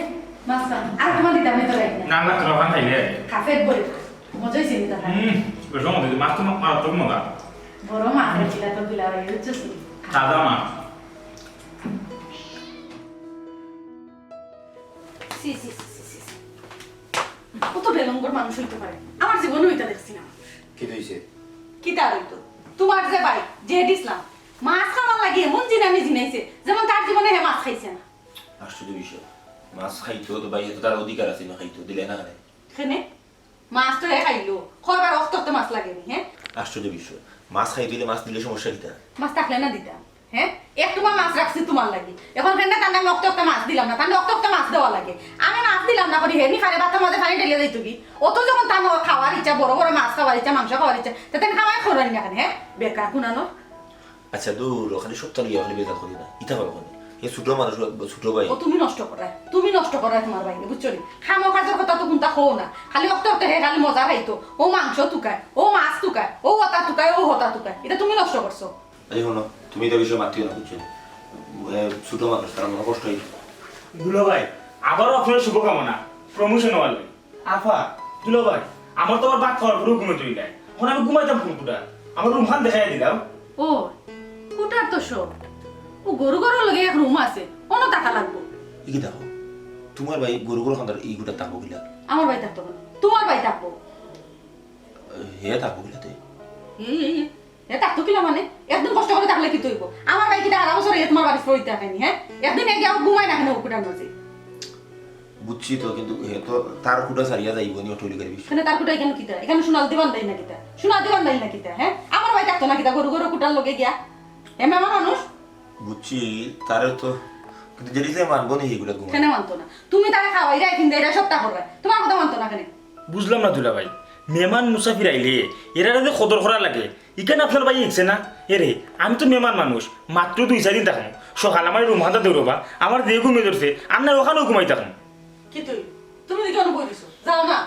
মাছ খা। আর তোমার দিতাম না তো রাইত না। না, না, তোর ওখান খাইলে। খা, পেট ভরে খা। মজা অইছে নি তোর? হুম, বেশ মজা অইছে। মাছ তো মা-, মারাত্মক মজা। বড় মাছ আনছিলা তো দুলাভাই, বুঝছস নি? খা। তাজা মাছ। ছি, ছি, ছি, ছি, ছি, ছি। কত বেলঙ্গর মানুষ অইতে পারে? আমার জীবনেও ইতা দেখছি না। কিতা অইছে? কিতা অইতো? তোমার যে ভাই, জেড ইসলাম, মাছ খাওয়ার লাগি এমন জিনানি জিনাইছে, যেমন তার জীবনে হে মাছ খাইছে না। আশ্চর্য বিষয়। মাছ খাইতো তো ভাই, এ তো তার অধিকার আছে, না খাইতো, দিলে না কেনে? কেনে? মাছ তো হে খাইলো, কয়বার অক্ত অক্ত মাছ লাগে নি, হে? আশ্চর্য বিষয়। মাছ খাইতো অইলে মাছ দিলে সমস্যা কিতা? মাছ থাকলে না দিতাম, হে? এক টুমা মাছ রাখছি তোমার লাগি, এখন কেনে তার নামে অক্ত অক্ত মাছ দিলাম না, তার নামে অক্ত অক্ত মাছ দেওয়া লাগে। আমি মাছ দিলাম না করি, হে নি খারে ভাতর মাঝে পানি ঢেলে দিত কি? অত যখন তার খাওয়ার ইচ্ছা, বড় বড় মাছ খাওয়ার ইচ্ছা, মাংস খাওয়ার ইচ্ছা, তে তাই খাওয়াই খরচ না কেনে, হে? বেকার কুনানো। আচ্ছা, দূর, খালি সবতা লইয়া খালি বেজার করি না। ইতা ভালো করে। এ ছোট মানুষ, ছোট ভাই। ও তুমি নষ্ট করায়, তুমি নষ্ট করায় তোমার ভাইরে, বুঝছো নি? খামো কাজর কথা তো কুন্তা কও না। খালি অক্ত অক্ত হে খালি মজা খাইতো। ও মাংস তুকায়, ও মাছ তুকায়, ও হতা তুকায়, ও হতা তুকায়। ইতা তুমি নষ্ট করছো। এই হুনো, তুমি ইতা বিষয়ে মাতিও না, বুঝছো নি? এ, ছোট মানুষ, তার মনে কষ্ট অইতো। দুলাভাই, আবারও আপনার শুভকামনা, প্রমোশন অওয়ার লাগি। আফা, দুলাভাই, আমার তো আবার ভাত খাওয়ার পরেও ঘুমাইতে অইলায়। এখন আমি ঘুমাইতাম কুন কুটা? আমার রুমখান দেখাইয়া দিলাও। ও, কুটার তো সব। ও গরু ঘরর লগে এক রুম আছে, অনো থাকা লাগবো। ই কিতা কও? তোমার ভাই গরু ঘরর কান্দার ই কুটাত থাকবো কিলা? আমার ভাই থাকতো কেনে? তোমার ভাই থাকবো। হে থাকবো কিলা তে? এই, এই, এই। হে থাকতো কিলা মানে? একদিন কষ্ট করি থাকলে কিতা অইবো? আমার ভাই কিতা হারা বছর হে তোমার বাড়িত পড়ি থাকে নি, হে? একদিন হে গিয়া ঘুমায় না কেনে ও কুটার মাঝে? বুঝছি তো, কিন্তু হে তো তার কুটা ছাড়িয়া যাইবো নি অটোমেটিক আর বেশি। কেনে তার কুটা ইখানো কিতা? ইখানো সোনার দোকান দেয় না কিতা? সোনার দোকান দেয় না কিতা, হে? আমার ভাই থাকতো না কিতা? গরু ঘরর কুটার লগে গিয়া? হে মেহমান মানুষ? বুঝছি, তারে তো, কিন্তু জেড ইসলাম মানবো নি ইগুলা ঘুমায়? কেনে মানতো না? তুমি তারে খাওয়াইরায়, ফিন্দাইরায়, সবতা কররায়। তোমার কথা মানতো না কেনে? বুঝলাম না দুলাভাই, মেহমান মুসাফির আইলে এরারে যে কদর করা লাগে, ইখান আপনার ভাই হিকছে না? এরে, আমি তো মেহমান মানুষ, মাত্র দুই চাইর দিন থাকমু। সকাল আমার রুমখানটা দৌড়বা, আমার যে ঘুমে ধরছে, আর না অখানো ঘুমাই থাকমু। এই তুই, তুমি দেখি অনো বই দিছো, যাও না।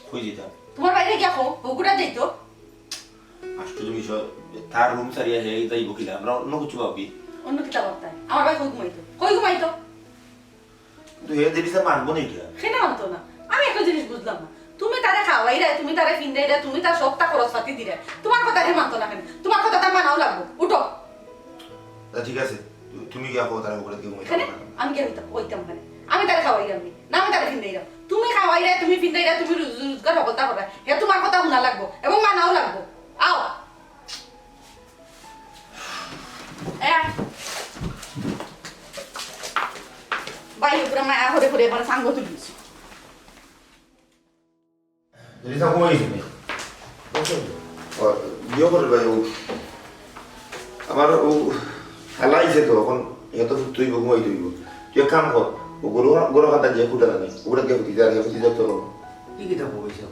কই যাইতাম? তুমার ভাইরে গিয়া কও, হগুরা যাইতো। আশ্চর্য বিষয়, তার রুম ছাড়িয়া হে যাইবো কিলা? আমরা অন্য কিছু ভাবি। অন্য কিতা ভাবতায়? আমার ভাই কই ঘুমাইতো? কই ঘুমাইতো? কিন্তু হে জিনিসটা মানবো না এটা। কেনে মানতো না? আমি একটা জিনিস বুঝলাম না। তুমি তারে খাওয়াইরায়, তুমি তারে ফিন্দাইরায়, তুমি তার সবটা খরচ পাতি দিরায়। তুমার কথা হে মানতো না কেনে? তুমার কথা তার মানাও লাগবো। উঠো। তা ঠিক আছে, তু-, তুমি গিয়া কও তারে উপরে থেকে ঘুমাইতে কেনে? পারো না। আমি গিয়া কইতাম, কইতাম কেনে? আমি তারে খাওয়াইরাম নি, না আমি তারে ফিন্দাইরাম। তুমি খাওয়াইরায়, তুমি ফিন্দাইরায়, তুমি রুজ-, রোজগার হকলতা কররায়। হে তুমার কথা হুনা লাগবো এবং মানাও লাগবো। আও। এ আয়। ভাই, উপরে মায়া করে করে এবার সাঙ্গ তুলিস। যদি তা কমাই দিবি। ও, ইয়ে করে ভাই, ও, আমার ও হালাইছে তো, এখন এত তুই ঘুমাই তুই। তুই এক কাম কর, ও গরু, গরু খাতা যে খুঁটা লাগে, ওটা দিয়ে হুতি যা, হুতি যা তোর। কি কিতা কইছো?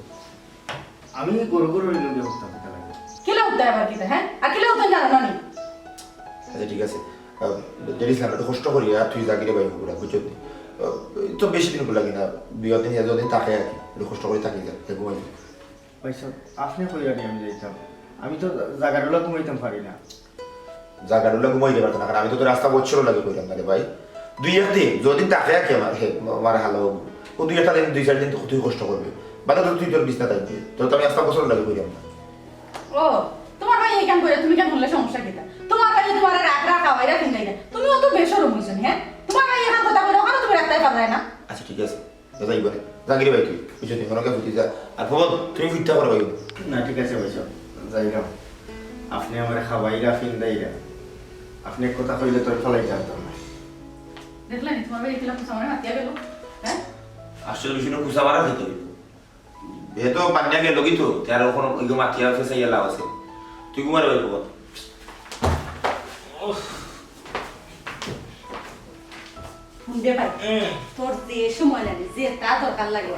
আমি গরু গরু হইলে দিয়ে হুতা হুতা লাগে। কিলা হুতা আবার কিতা, হ্যাঁ? আর কিলা হুতা জানো না নি? আচ্ছা, ঠিক আছে। আহ, যদি ইসলাম একটু কষ্ট করি, আর তুই জাগিরে ভাই ঘুরা, বুঝছো নি? আহ, তো বেশি দিন লাগে না, দুই দিন, এক দিন থাকে আর কি, একটু কষ্ট করে থাকি যা, হে ঘুমাই যা। ভাই সাহেব, আপনি কইরা নি আমি যাইতাম, আমি তো জাগারুলা ঘুমাইতাম পারি না। জাগারুলা ঘুমাইতে পারতো না, কারণ আমি তো তোর রাস্তা বছরও লাগে কইলাম না রে ভাই। দুই এক দিন, যদিন থাকে আর কি আমার, হে, আমার হালা হবো। ও দুই একটা দিন, দুই চার দিন তো তুই কষ্ট করবে। বাদে তো তুই তোর বিছনা থাকবে। তোর তো আমি রাস্তা বছরও লাগে কইলাম না। ও, তোমার ভাই এই কাম করে, তুমি কেন বললে সমস্যা কিতা? তোমার ভাই তোমার রাখ রাখ খাওয়াই রাখেন নাই না। তুমি অত বেশরম হইছো নি, হ্যাঁ? তোমার ভাই এখন কথা বলে, ওখানে তুমি রাখতে পারবে না। আচ্ছা, ঠিক আছে। যা, যা, ইবারে। যা গিরে ভাই তুই। বুঝছো নি? মনে হয় ফুটি যা। আর ভবন, তুমি ফিটটা করো ভাই। না, ঠিক আছে ভাই সাহেব। যাইরাম। আপনি আমার খাবাইরা, ফিন্দাইরা। আপনি এক কথা কইলে তোর ফালাই জানতাম না। দেখলেন, তোমার ভাই এগুলা তো আমার হাতিয়া গেল। হ্যাঁ? আসলে বিষয়টা খুঁজা মারা দিতে হইব। হে তো পান্না গেল কি তো, তার ওখানে ওই মাতিয়া ফেসাইয়া লাভ আছে। তুই ঘুমার ভাই ভবন। হুন রে ভাই, হুম। তোর যে সময় লাগে, যেটা দরকার লাগে,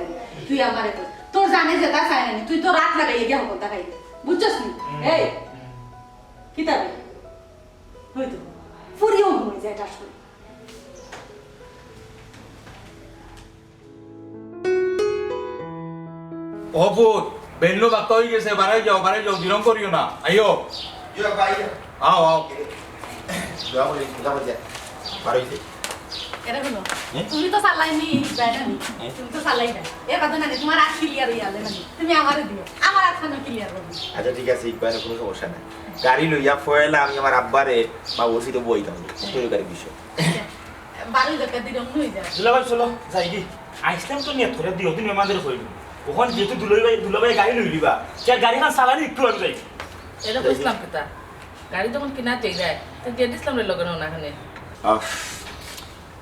তুই আমারে কর। তোর জানে যেটা চায় না, তুই তো রাত লাগাইয়া গিয়া হকলতা খাইবে। বুঝছস নি? হুম। এই, কিতা রে? ওই তো, ফুরিও ঘুমাই যায় টাস করে। ও পুত, বেল্লু বাক্কা হয়ে গেছে, বাড়াই যাও, বাড়াই যাও, বিলম্ব করিও না। আইও। ইয়া ভাই। আও, আও। দোয়া করি, দোয়া করি। বার হইছে। এটা হলো, হ্যাঁ? তুমি তো চালাই নি, বাইরে নি। হ্যাঁ? তুমি তো চালাই না। এর বাদে না, তোমার আত ক্লিয়ার হইয়া আলে না। তুমি আমারে দিও। আমার আত খানো ক্লিয়ার করবো। আচ্ছা, ঠিক আছে, ইকবাল, কোনো সমস্যা নাই। গাড়ি লইয়া ফয়লা আমি আমার আব্বারে বা ওসিতে বইতাম। তৈরি গাড়ি বিষয়। বারোই দরকার দিলে অন্য হয়ে যায়। দুলাভাই, চলো, যাই কি? আইসলাম তো নিয়ত করে দিও, তুমি আমাদের কইল। ওখান যেহেতু দুলাভাই, দুলাভাই গাড়ি লই দিবা, সে গাড়ি খান চালানি একটু আমি যাই। এটা বুঝলাম কথা। গাড়ি যখন কিনা যাই যায়, তো জেড ইসলামের লগে নেও না এখানে। আহ,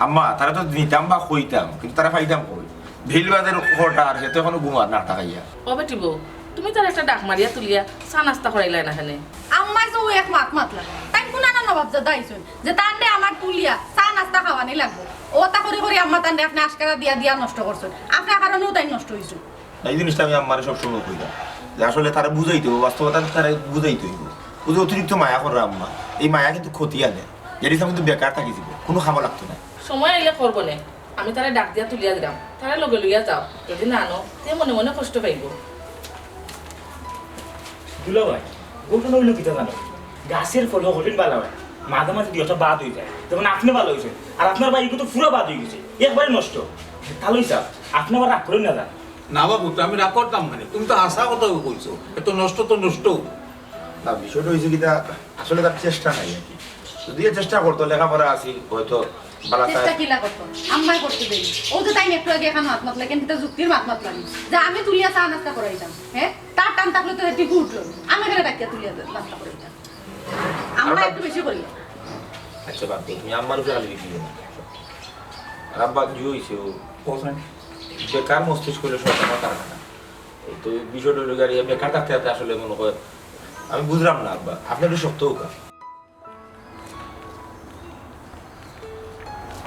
আম্মা, তারা তো নিতাম বা কইতাম, কিন্তু তারা পাইতাম কই? ভিল বাজার কোটা আর সে তো এখনো ঘুমার না টাকাইয়া। ও বেটি বউ, তুমি তার একটা ডাক মারিয়া তুলিয়া চা নাস্তা করাইলায় না কেনে? আম্মায় যে ও এক মাত মাতলা, তাই কুনানো নবাব জাদা আইছইন, যে তানরে আমার তুলিয়া চা নাস্তা খাওয়ানি লাগবো। ও তা করি করি আম্মা তানরে আপনি আশকারা দিয়া দিয়া নষ্ট করছইন, আপনার কারণেও তাই নষ্ট হইছে। এই জিনিসটা আমি আম্মারে সবসময় কইতাম, যে আসলে তারা বুঝাইতে হইব, বাস্তবতা তারা বুঝাইতে হইব। ও যে অতিরিক্ত মায়া করে আম্মা, এই মায়া কিন্তু ক্ষতি আনে। যেটা কিন্তু বেকার থাকি দিব, কোনো খাওয়া লাগতো না। সময় আইলে করবো নে। আমি তারে ডাক দিয়া তুলিয়া দিলাম, তারে লগে লইয়া যাও। যদি না আনো, তে মনে মনে কষ্ট পাইব। দুলাভাই, ঘটনা হইল কিতা জানো? গাছের ফল কঠিন বালা হয়, মাঝে মাঝে দুই একটা বাদ হয়ে যায়। যেমন আপনি ভালো হয়েছেন, আর আপনার ভাই এগুলো তো পুরা বাদ হয়ে গেছে, একবারে নষ্ট। তাহলে স্যার, আপনি আবার রাগ করেন না, যান। না বাবু, তো আমি রাগ করতাম মানে, তুমি তো হাসা কথা কইছো, এত নষ্ট তো নষ্ট। না, বিষয়টা হয়েছে কিতা, আসলে তার চেষ্টা নাই আর কি। যদি এ চেষ্টা করতো, লেখাপড়া আছিল, হয়তো বালা চেষ্টা তার কিলা করতো? আম্মায় করতে দেরি। ও যে তাই একটু আগে এখন মাত মাতলা, কিন্তু তার যুক্তির মাত মাতলা নি। যে আমি তুলিয়া চা নাস্তা করাইতাম, হ্যাঁ? তার টান থাকলে তো হেটি উঠলো। আমি এখানে ডাকিয়া তুলিয়া নাস্তা করাইতাম। আম্মা আর একটু বেশি করি। আচ্ছা, বাদ দেও, তুমি আম্মার উপরে খালি বিক্রি করো। আর আব্বা কি হইছে ও? কোথায়? বেকার মস্তিষ্ক হইলে সব আমার কারখানা। এই তো বিষয়টা হইলো গাড়ি বেকার থাকতে থাকতে আসলে মনে হয় আমি বুঝলাম না আব্বা, আপনি একটু শক্ত হোক।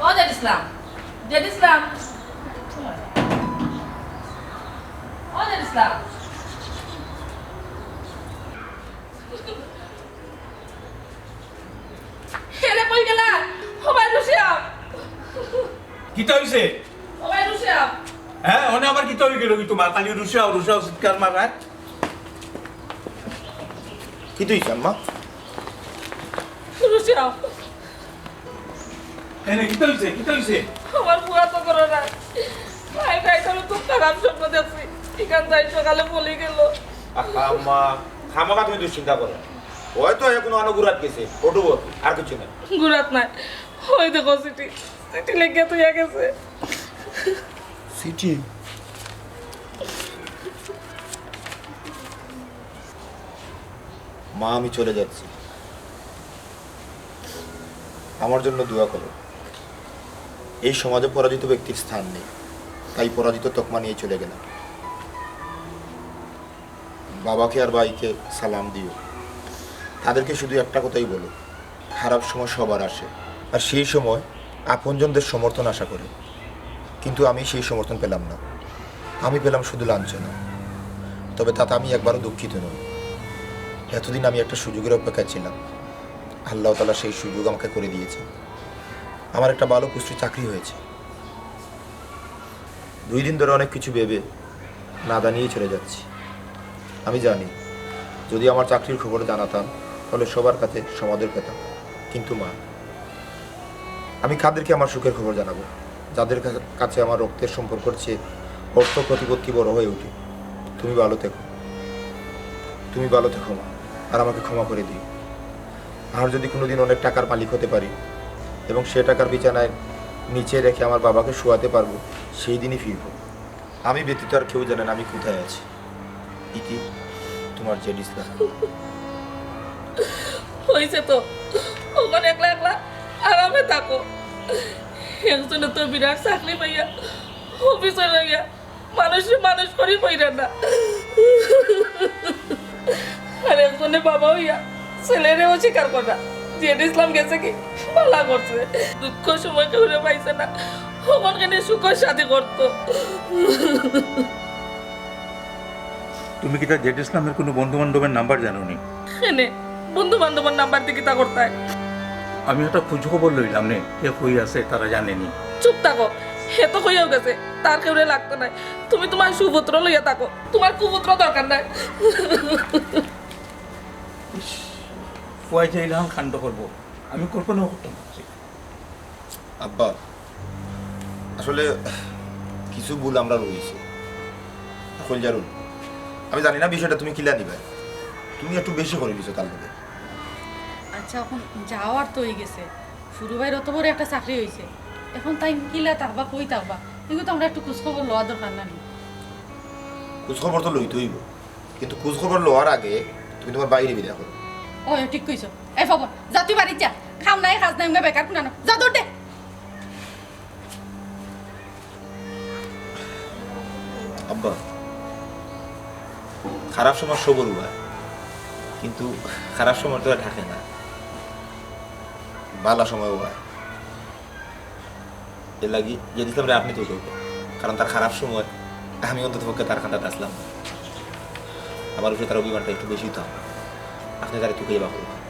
ও জেড ইসলাম, জেড ইসলাম, ও জেড ইসলাম। এরে কই গেলা? ও ভাই রুশিয়া। কিতা হইছে? ও ভাই রুশিয়া। হ্যাঁ, অনে আবার কিতা অইগেলো কি তুমার? খালি রুশাও, রুশাও চিৎকার মারায়। কিতা অইছে আম্মা? রুশাও। এনে কিতা অইছে? কিতা অইছে? আমার পুয়া তো করে না। ভাই, ভাই, তোর তো খারাপ স্বপ্ন দেখছি। ইখান যাই সকালে বলি গেল। আহা, আম্মা, খামাখা তুমি দুশ্চিন্তা করো। হয়তো এ কুনু আনো গুরাত গেছে, ফটো বল, আর কিছু না। গুরাত নাই। ওই দেখো চিঠি। চিঠি লেখিয়া থইয়া গেছে। চিঠি? মা, আমি চলে যাচ্ছি। আমার জন্য দোয়া করো। এই সমাজে পরাজিত ব্যক্তির স্থান নেই, তাই পরাজিত তকমা নিয়ে চলে গেলাম। বাবাকে আর ভাইকে সালাম দিও। তাদেরকে শুধু একটা কথাই বলো, খারাপ সময় সবার আসে, আর সেই সময় আপনজনদের সমর্থন আশা করে। কিন্তু আমি সেই সমর্থন পেলাম না, আমি পেলাম শুধু লাঞ্ছনা। তবে তাতে আমি একবারও দুঃখিত নই। এতদিন আমি একটা সুযোগের অপেক্ষায় ছিলাম, আল্লাহ তাআলা সেই সুযোগ আমাকে করে দিয়েছেন। আমার একটা ভালো পোস্টে চাকরি হয়েছে। দুই দিন ধরে অনেক কিছু ভেবে না জানিয়েই চলে যাচ্ছি। আমি জানি, যদি আমার চাকরির খবর জানাতাম, তাহলে সবার কাছে সমাদর পেতাম। কিন্তু মা, আমি কাদেরকে আমার সুখের খবর জানাবো, যাদের কা- কাছে আমার রক্তের সম্পর্কর চেয়ে অর্থ প্রতিপত্তি বড় হয়ে ওঠে? তুমি ভালো থেকো, তুমি ভালো থেকো মা, আর আমাকে ক্ষমা করে দিও। আর যদি কোনোদিন অনেক টাকার মালিক হতে পারি এবং সে টাকার বিছানায় নিচে রেখে আমার বাবাকে শোয়াতে পারবো, সেই দিনই ফিরবো। আমি ব্যতীত আর কেউ জানে না আমি কোথায় আছি। ইতি, তোমার জেড ইসলাম। হইছে তো, ওখানে একলা একলা আরামে থাকো। একজনে তো বিরাট চাকরি পাইয়া অফিসে লইয়া মানুষরে মানুষ করি কইরা না। আর একজনে বাবা হইয়া ছেলেরে অস্বীকার করা, জেড ইসলাম গেছে কি ভালা করছে। দুঃখ সময় কেউরে পাইছে না, ওখানে সুখর সাথে করতো। তুমি কিতা জেড ইসলামের কোনো বন্ধু বান্ধবের নাম্বার জানো নি? এনে বন্ধু বান্ধবের নাম্বার দিয়ে কিতা করতায়? আমি একটা খোঁজ খবর লইলাম নে, কে কই আছে তারা জানে নি। চুপ থাকো, হে তো কইয়াও গেছে, তার কেউরে লাগতো নাই। তুমি তোমার সুপুত্র লইয়া থাকো, তোমার কুপুত্র দরকার নাই। ফুয়াই যে ইলাখান কাণ্ড করবো, আমি কল্পনাও করতাম পারছি না। আব্বা, আসলে কিছু ভুল আমরার অইছে। কইলজারুল, আমি জানি না বিষয়টা তুমি কিলা নিবায়, তুমি একটু বেশি করি দিছো তার লগে। আচ্ছা, এখন যাওয়ার তো হয়ে গেছে, ফুরু ভাইর অত বড় একটা চাকরি হইছে, এখন তাইন কিলা থাকবা, কই থাকবা, এগুলো তো আমরা একটু খোঁজখবর লওয়া দরকার না নি? খোঁজখবর তো লইতে অইবো, কিন্তু খোঁজখবর লওয়ার আগে তুমি তোমার ভাইরে বিদায় করো। ও, ঠিক কইছো। এ বাবা, যা তুই বাড়িত যা, কাম নাই কাজ নাই, উঙ্গা বেকার কুনানো, যা দৌড় দে। আব্বা, খারাপ সময় সবর অয়, কিন্তু খারাপ সময় তো আর থাকে না, ভালা সময়ও অয়। এর লাগি জেড ইসলামরে আপনি তো করবেন, কারণ তার খারাপ সময় আমি অন্তত পক্ষে তার কান্দাত আছলাম না। আমার উপরে তার অভিমানটা একটু বেশি তো, আপনি তারে তুকাইয়া বার করবেন।